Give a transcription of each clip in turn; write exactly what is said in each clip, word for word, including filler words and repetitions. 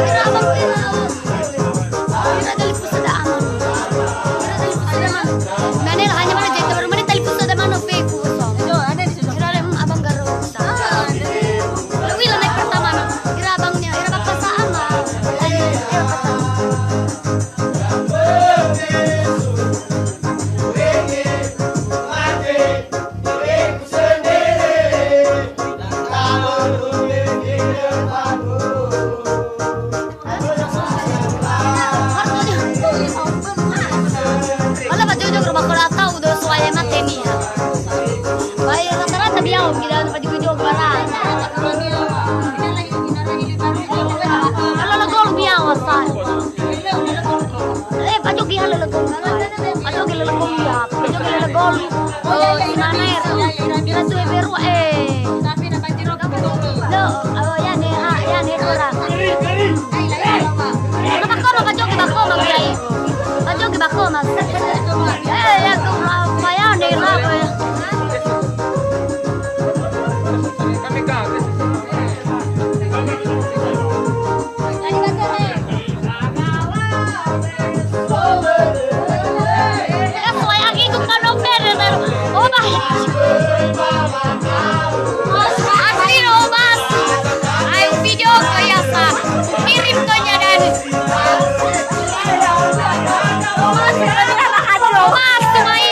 Ira abang, ira, ira dalifusöda ama. Ira dalifusöda ama. Mane hanya mana jahit baru mane talifusöda ama no feku so. Ira le, hmm, abang garo. Lewila naik pertama no. Ira abangnya, ira bakasa ama. Ira pertama. Ala ba jojo rumah kola tau do suaya mate nia. Bae rata-rata biao kita pada video bara. Ala la gol biao asal. Eh, pajogi ha lele gol. Pajogi lele gol ya. Pajogi lele gol. Oh, sinana ya. Bila tu beru eh. Lo, awo ya ne ha, ya ne ora. Bakoma, pajogi bakoma, kiai. Pajogi bakoma. Eh, ya tu, ah, paya ne ha, eh. Asli, Obas. Ayo video ko ya sa. Kirim to nya dan. Obas, mai.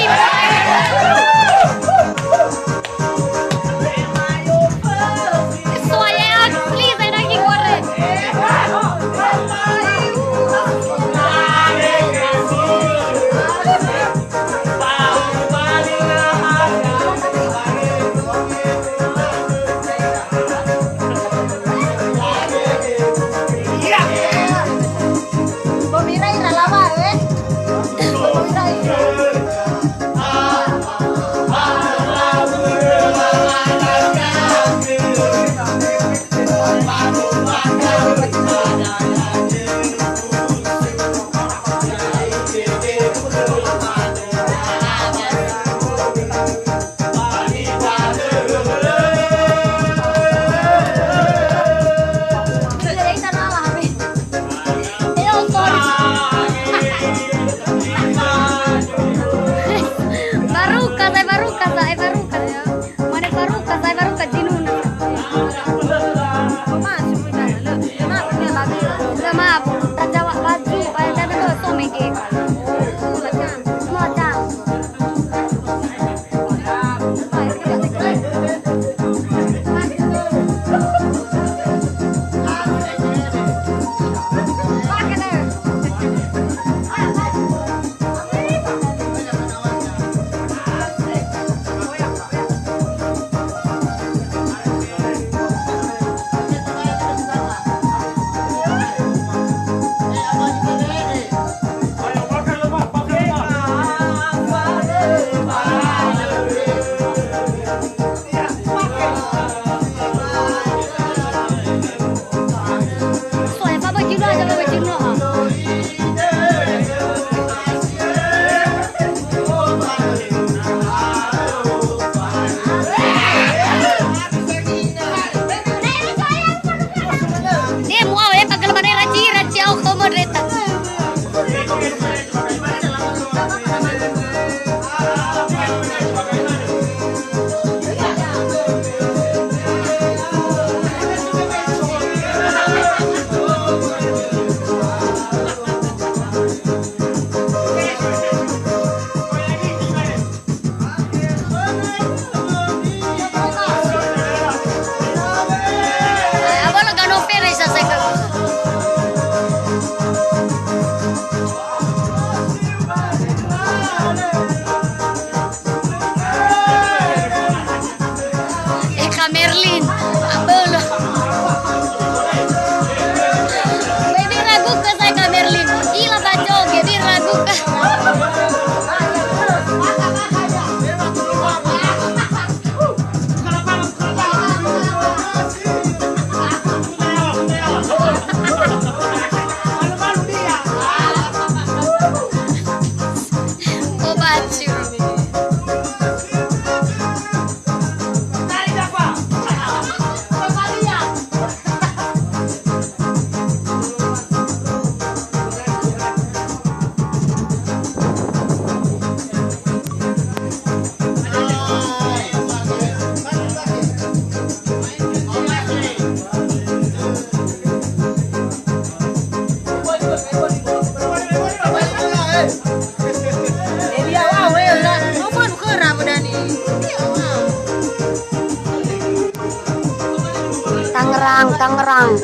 Tangerang, Tangerang.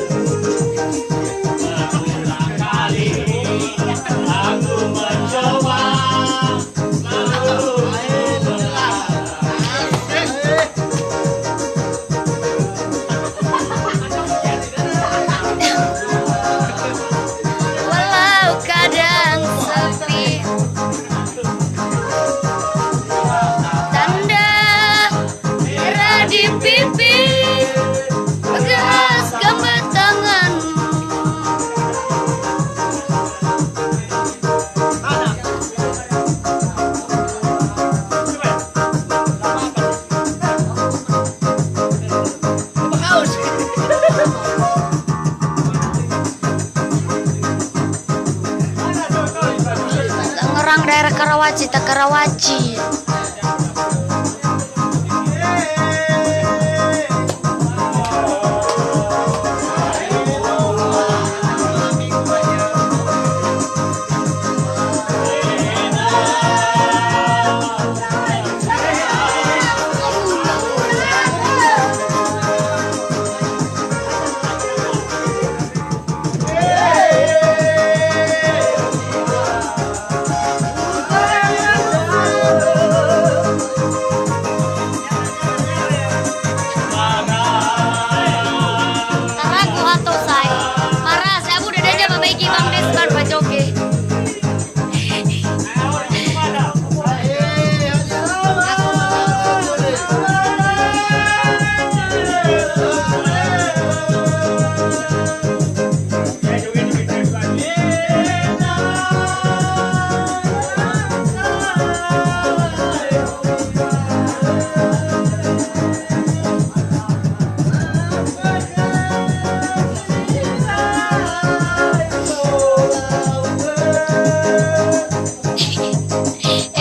Walau keadaan sepi, tanda merah di pipi, gelas gambar tanganmu. Tangerang, daerah Karawaci, ta Karawaci. Taragu hato sae. Mara, saya bu dede aja mamaigi Bang Desman pajoge.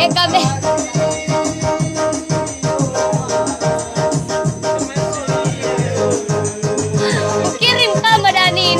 Eh, kami. Kirim ka, Mbak Danin.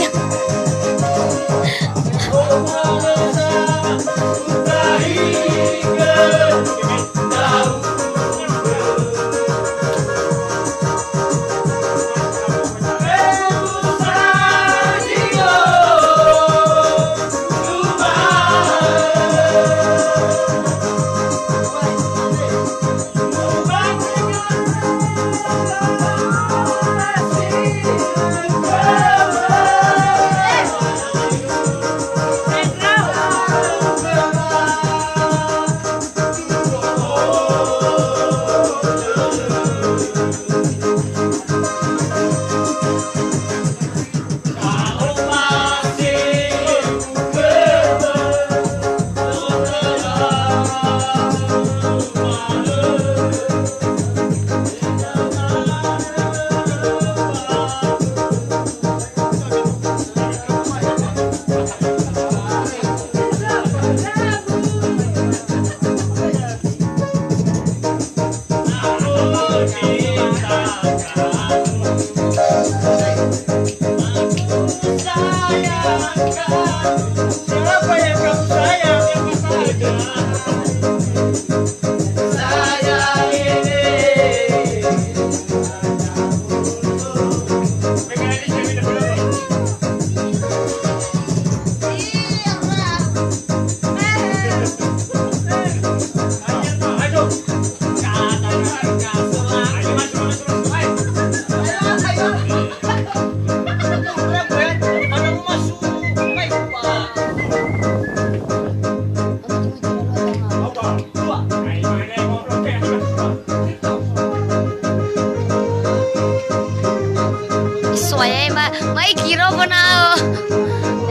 Soalnya ma, mai kiro pernah.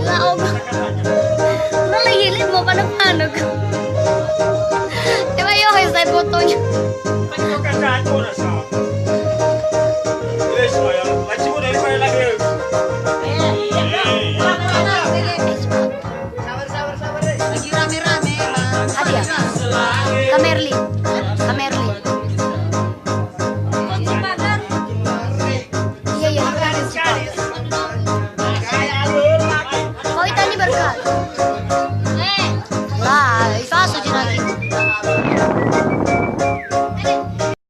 Lah, oh. Nah, lagi lihat mau pada panik. Coba yo, saya fotonya. Lagi rame-rame, Bang. Ada ya? Kamerli. Kamerli.